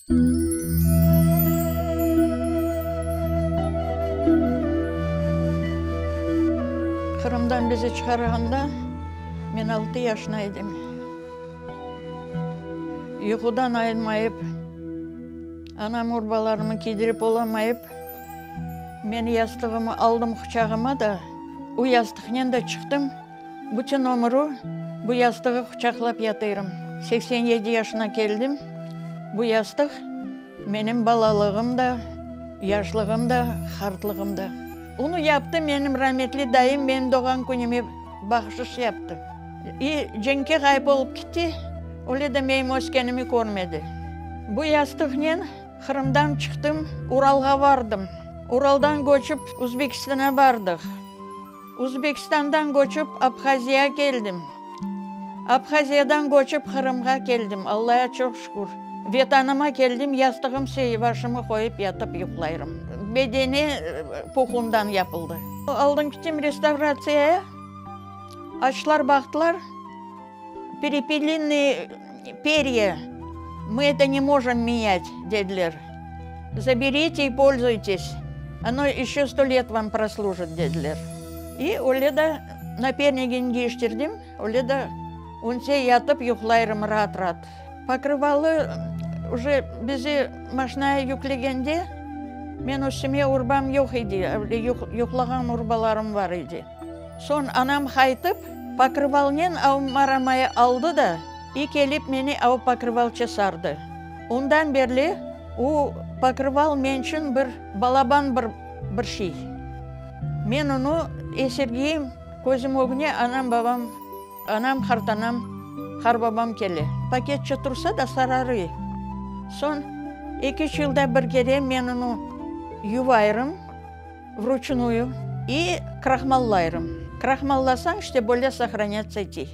Qırımdan bizi çıqarğanda men altı yaşına edim. Yuqudan ayınmayıp, anam urbalarımı kiydirip olamayıp, men yastığımı aldım quçağıma da, o yastıqnen de çıqtım. Bütün ömrü bu yastığı quçaqlap yatırım. 87 yaşına keldim, bu yastıq menim balalığım da, yaşlığım da, qartlığım da. Onı yaptı menim rametli dayım, menim doğğan künüme bahşış yaptı. İ cenkke ğayıp olıp kitti, öyle de menim öskenimi körmedi. Bu yastıqnen Qırımdan çıqtım, Uralğa vardım. Uraldan köçip Uzbekistana bardıq. Uzbekistandan köçip Abhaziyağa keldim. Abhaziyadan köçip Qırımğa keldim, Allaya çoq şükür. Vetanıma keldim, yastığım sey, başımı qoyıp yatıp yuqlayırım. Bedeni puhundan yapıldı. Aldım kittim restavratsiyaya, açtılar baqtılar, perepelinıy perya, mı eto ne mojom menyat, dediler. Zaberite i polzuytes, ono eşö sto let vam proslujit, dediler. İ öyle de napernigini deñiştirdim, öyle de önse yatıp yuqlayırım raat-raat. Pokrıvalı uje bizi maşinaya yüklegende, men üstüme urbam yoq edi, öyle yuqlağan urbalarım bar edi. Soñ anam qaytıp, pokrıvalnen av maramayı aldı da, i kelip meni av pokrıvalça sardı. Ondan berli o pokrıval men içün bir balaban bir bir şey. Men onı esirgeyim, közüm ögüne anam, babam, anam, qartanam, qarbabam kele. Paketçe tursa da sararıy. Soñ eki-üç yılda bir kere men onı yuvayırım. Vruçnuyu i krahmallayırım. Krahmallasañ, işte, böyle sohranâtsya ete.